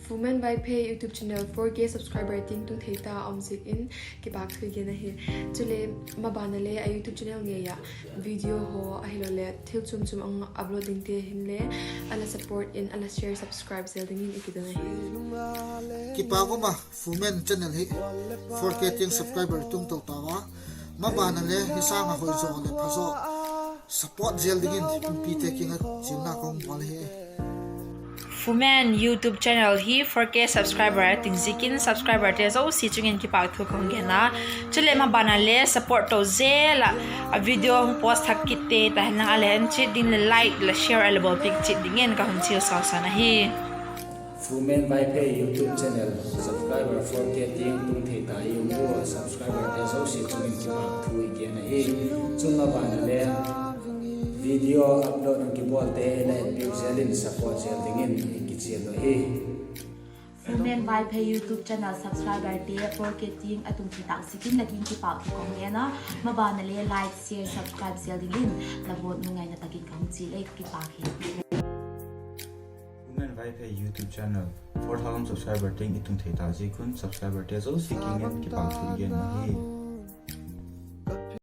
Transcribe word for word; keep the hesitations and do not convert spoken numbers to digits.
Fumen Vaiphei YouTube channel four K subscriber tiang tung thei ta um ziakin kipâk thu i gen ahi. Chule maban a le a YouTube channel ngei ah video haw ahiloleh thil chuam chuam a upload dingte hinle a la support in a la share, subscribe zel dingin i kidong ahi. Kipâk um a, Fumen channel hi four K tiang subscriber tung to tau a, maban a le hi sâng a hoi zaw leh pha zaw support zel dingin mipite kiang ah chialna ka hung bawl ahi. Fumen YouTube channel hi four K subscriber a tung ziakin subscriberte zosia chung in kipâk thu ka hung gen a. Chuleh maban a le support to zel ah a video hung post thak kit te ta hen lang a leh en chiat ding leh like leh share a la bawlpiak chiat dingin ka hun chial sawsan ahi. Fumen Vaiphei YouTube channel subscriber four K tiang tung thei ta i um ua, subscriberte zosia chung in kipâk thu i gen ahi. Chun maban a le video upload hung kibawlte la etpiak zel in support zel dingin i kichial uh ahi. Fumen Vaiphei YouTube channel subscriberte four K tiang a tung thei tâk ziakin la kiang kipâk thu ka hung gen a, maban a le like, share, subscribe zel dingin la bawl nungaina tak in ka hung chial e, kipâk hi. Fumen Vaiphei YouTube channel four thousand subscriber tiang i tung thei tâk ziak un subscriberte zosia kiang in kipâk thu i gen ahi.